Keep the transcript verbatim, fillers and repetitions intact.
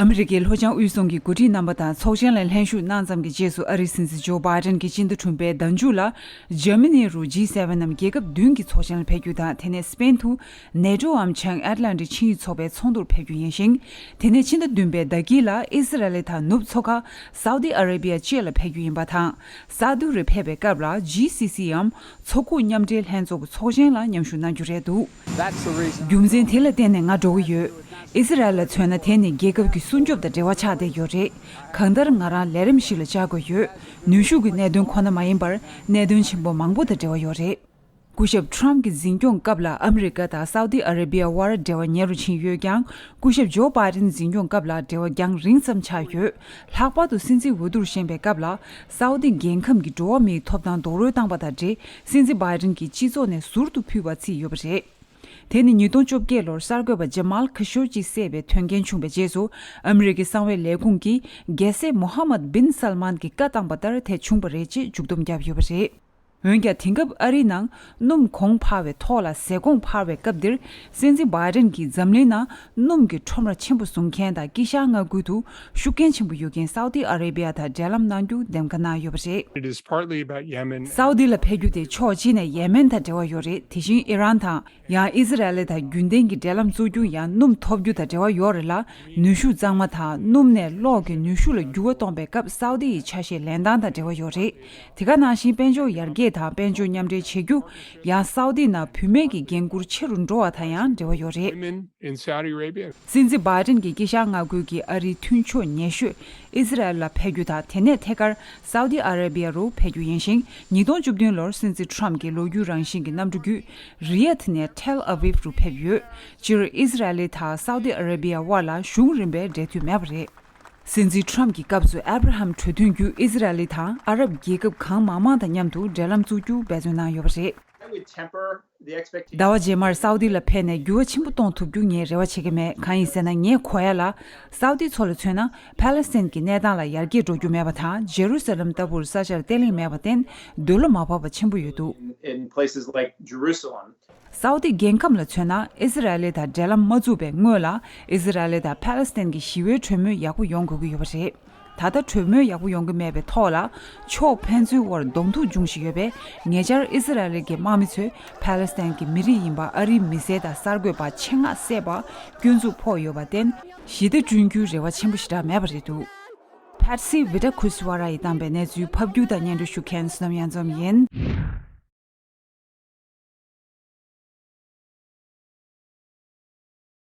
ཨ་མི་རི་ཀའི་ལྷོ་བྱང་དབུས་གསུམ་གྱི་འགོ་ཁྲིད་རྣམ་པ་དང་ཚོགས་ཆེན་ལ་ལྷན་ཞུགས་གནང་ཙམ་གྱི་རྗེས་སུ། ཨ་རིའི་སྲིད་འཛིན་ཇོ་བྷའི་ཌེན་གྱིས་སྤྱི་ཟླ་དྲུག་པའི་ཟླ་མཇུག་ལ་འཇར་མ་ནི་རུ་ཇི་སེ་ཝེན་ནམ་རྒྱལ་ཁབ་བདུན་གྱི་ཚོགས་ཆེན་ལ་ཕེབས་རྒྱུ་དང་། དེ་ནས་སི་པེན་དུ་ནེ་ཊོའམ་བྱང་ཨེཊ་ལན་ཊིག་ཆིངས་ཡིག་ཚོགས་པའི་ཚོགས་འདུར་ཕེབས་རྒྱུ་ཡིན་ཞིང་། དེ་ནས་ཕྱི་ཟླ་བདུན་པའི་ཟླ་དཀྱིལ་ལ་ཨི་སི་ར་ཨེལ་དང་ནུབ་མཚོ་ཁ་སའུ་ཏི་ཨ་རེ་བི་ཡ་བཅས་ལ་ཕེབས་རྒྱུ་ཡིན་པ་དང་། སཱ་ཏུ་རུ་ཕེབས་པའི་སྐབས་ལ་ཇི་སི་སི་འམ་མཚོ་ཁུག་མཉམ་འབྲེལ་ལྷན་ཚོགས་ཀྱི་ཚོགས་ཆེན་ལ་མཉམ་ཞུགས་གནང་རྒྱུ་རེད་འདུག། རྒྱུ་མཚན་དེ་ལ་བརྟེན་ནས་ང་འགྲོ་གི་ཡོད། ཨི་སི་ར་ཨེལ་ལ་མཚོན་ན། དེ་ནི་རྒྱལ་ཁབ་ཀྱི་སྲུང་སྐྱོབ་དང་འབྲེལ་བ་ཆགས་བསྡད་ཡོད་རེད། གང་ལྟར་ང་རང་ལས་རིམ་ཞིག་ལ་བཅར་དགོས་ཡོད། ནུས་ཤུགས་ཀྱི་གནད་དོན་ཁོ་ན་མ་ཡིན་པར། གནད་དོན་ཆེན་པོ་མང་པོ་དང་འབྲེལ་བ་ཡོད་རེད། སྐུ་ཞབས་ཊམ་གྱི་འཛིན་སྐྱོང་སྐབས་ལ་ཨ་མི་རི་ཀ་དང་སའུ་ཏི་ཨ་རེ་བི་ཡ་དབར་འབྲེལ་བ་ཉེ་རུ་ཕྱིན་ཡོད་ཀྱང་། སྐུ་ཞབས་ཇོ་བྷའི་ཌེན་འཛིན་སྐྱོང་སྐབས་ལ་འབྲེལ་བ་རྒྱང་རིང་ཙམ་ཆགས་ཡོད། ལྷག་པར་དུ་སྲིད་འཛིན་འོས་བསྡུར་བཞེངས་པའི་སྐབས་ལ། སའུ་ཏི་རྒྱལ་ཁམས་ཀྱི་འགྲོ་བ་མིའི་ཐོབ་ཐང་རྡོག་རོལ་བཏང་པ་དང་འབྲེལ། སྲིད་འཛིན་བྷའི་ཌེན་གྱིས་སྤྱི་ཚོགས་ནས་ཟུར་དུ་ཕུད་པ་བརྩིས་ཡོད་པ་རེད། དེ་ནི་ཉིས་སྟོང་བཅོ་བརྒྱད་ལོར་གསར་འགོད་པ་ཇ་མལ་ཁ་ཤོ་ཇི་བསད་པའི་དོན་རྐྱེན་བྱུང་བའི་རྗེས་སུ། ཨ་མི་རི་ཀའི་གསང་བའི་ལས་ཁུངས་ཀྱིས་རྒྱལ་སྲས་མོ་ཧ་མད་བིན་སལ་མཱན་གྱིས་བཀའ་བཏང་པ་ལྟར་དེ་བྱུང་བ་རེད་ཅེས་མཇུག་སྡོམ་བརྒྱབ་ཡོད་པ་རེད། འོན་ཀྱང་། དེང་སྐབས་ཨ་རིའི་ནང་སྣུམ་གོང་འཕར་བའི་ཐོག་ལ་ཟས་གོང་འཕར་བའི་སྐབས་འདིར། སྲིད་འཛིན་བྷའི་ཌེན་གྱིས་འཛམ་གླིང་ནང་སྣུམ་གྱི་ཁྲོམ་ར་ཆེན་པོ་བཟུང་མཁན་དང་དཀྱིལ་ཤར་མངའ་ཁུལ་དུ་ཤུགས་རྐྱེན་ཆེན་པོ་ཡོད་མཁན་སའུ་ཏི་ཨ་རེ་བི་ཡ་དང་འབྲེལ་ལམ་གནང་རྒྱུ་འདེམས་ཀ་གནང་ཡོད་པ་རེད། It is partly about Yemen. སའུ་ཏི་ལ་ཕེབས་རྒྱུ་དེ་ཕྱོགས་གཅིག་ནས་ཡེ་མེན་དང་འབྲེལ་བ་ཡོད་རེད། དེ་བཞིན་ཨི་རན་དང་། ཡང་ཨི་སི་ར་ཨེལ་དང་རྒྱུན་ལྡན་གྱི་འབྲེལ་ལམ་བཙུགས་རྒྱུ། ཡང་སྣུམ་ཐོབ་རྒྱུ་དང་འབྲེལ་བ་ཡོད་རེད་ལ། ནུས་ཤུགས་གཙང་མ་དང་སྣུམ་ནས་གློག་གི་ནུས་ཤུགས་ལ་འགྱུར་བ་གཏོང་པའི་སྐབས་སའུ་ཏི་ཡི་ཆ་ཤས་ལེན་སྟངས་དང་འབྲེལ་བ་ཡོད་རེད། དེ་ག་ནང་བཞིན་དཔལ་འབྱོར་ཡར་རྒྱས་དང་དཔལ་འབྱོར་མཉམ་འབྲེལ་བྱེད་རྒྱུ། ཡང་སའུ་ཏི་ནང་བུད་མེད་ཀྱི་འགན་འཁུར་ཆེ་རུ་འགྲོ་བ་དང་ཡང་འབྲེལ་བ་ཡོད་རེད། Women in Saudi Arabia. སྲིད་འཛིན་བྷའི་ཌེན་གྱིས་དཀྱིལ་ཤར་མངའ་ཁུལ་གྱི་ཨ་རིའི་མཐུན་ཕྱོགས་ཉེ་ཤོས་ཨི་སི་ར་ཨེལ་ལ་ཕེབས་རྒྱུ་དང་། དེ་ནས་ཐད་ཀར་སའུ་ཏི་ཨ་རེ་བི་ཡ་རུ་ཕེབས་རྒྱུ་ཡིན་ཞིང་། ཉིས་སྟོང་བཅུ་བདུན་ལོར་སྲིད་འཛིན་ཊམ་གྱི་ལོ་རྒྱུས་རང་བཞིན་གྱི་གནམ་གྲུ་བརྒྱུད་རི་ཡད་ནས་ཐེལ་ཨ་བིབ་རུ་ཕེབས་ཡོད། སྤྱིར་ཨི་སི་ར་ཨེལ་དང་སའུ་ཏི་ཨ་རེ་བི་ཡ་དབར་ལ་གཞུང་རིམ་པའི་འབྲེལ་མཐུད་མེད་པ་རེད། སྲིད་འཛིན་ཊམ་གྱི་སྐབས་སུ་ཨབ་ར་ཧམ་གྲོས་མཐུན་བརྒྱུད་ཨི་སི་ར་ཨེལ་དང་ཨ་རབ་རྒྱལ་ཁབ་གང་མང་མང་དང་མཉམ་དུ་འབྲེལ་ལམ་བཙུགས་རྒྱུ་འབད་བརྩོན་གནང་ཡོད་པ་རེད། I would temper the expectation. ཟླ་བ་རྗེས་མར་སའུ་ཏི་ལ་ཕེབས་ནས་འགྱུར་བ་ཆེན་པོ་གཏོང་ཐུབ་རྒྱུ་ངས་རེ་བ་བྱེད་ཀྱི་མེད། གང་ཡིན་ཟེར་ན། ངས་གོ་ཡ་ལ། སའུ་ཏི་ཚོ་ལ་མཚོན་ན། ཕཱ་ལེ་སི་ཐན་གྱི་གནས་སྟངས་ལ་ཡར་རྒྱས་འགྲོ་རྒྱུ་མེད་པ་དང་། ཇེ་རུ་ས་ལེམ་ལྟ་བུར་ས་ཆར་བརྟན་ལྷིང་མེད་པར་བརྟེན། འདོད་བློ་མ་བབས་པ་ཆེན་པོ་ཡོད་འདུག། In places like Jerusalem. སའུ་ཏི་རྒྱལ་ཁམས་ལ་མཚོན་ན། ཨི་སི་ར་ཨེལ་དང་འབྲེལ་ལམ་མ་བཙུགས་པའི་སྔོན་ལ། ཨི་སི་ར་ཨེལ་དང་ཕཱ་ལེ་སི་ཐན་གྱི་ཞི་བའི་གྲོས་མོལ་ཡག་པོ་ཡོང་དགོས་ཀྱི་ཡོད་པ་རེད། ད་ལྟ་གྲོས་མོལ་ཡག་པོ་ཡོང་གི་མེད་པའི་ཐོག་ལ། ཕྱོགས་ཕན་ཚུན་དབར་གདོང་ཐུག་འབྱུང་བཞིན་ཡོད་པས། ཉེ་ཆར་ཨི་སི་ར་ཨེལ་གྱི་དམག་མི་ཚོས་ཕཱ་ལེ་སི་ཐན་གྱི་མི་རིགས་ཡིན་པ་ཨ་རིའི་མི་སེར་དང་གསར་འགོད་པ་ཆེད་མངགས་བསད་པ་སྐྱོན་འཛུགས་ཕོག་ཡོད་པར་བརྟེན། ཞི་བདེ་བསྐྲུན་རྒྱུའི་རེ་བ་ཆེན་པོ་ཞེ་དྲག་མེད་པ་རེད་འདུག། ཕེ་སི་ཝི་ཊ་ཁུ་སི་ཝ་ར་ཡིས་བཏང་པའི་གནས་ཚུལ་ཕབ་སྒྱུར་དང་སྙན་སྒྲོན་ཞུ་མཁན་བསོད་ནམས་གཡང་འཛོམས་ཡིན།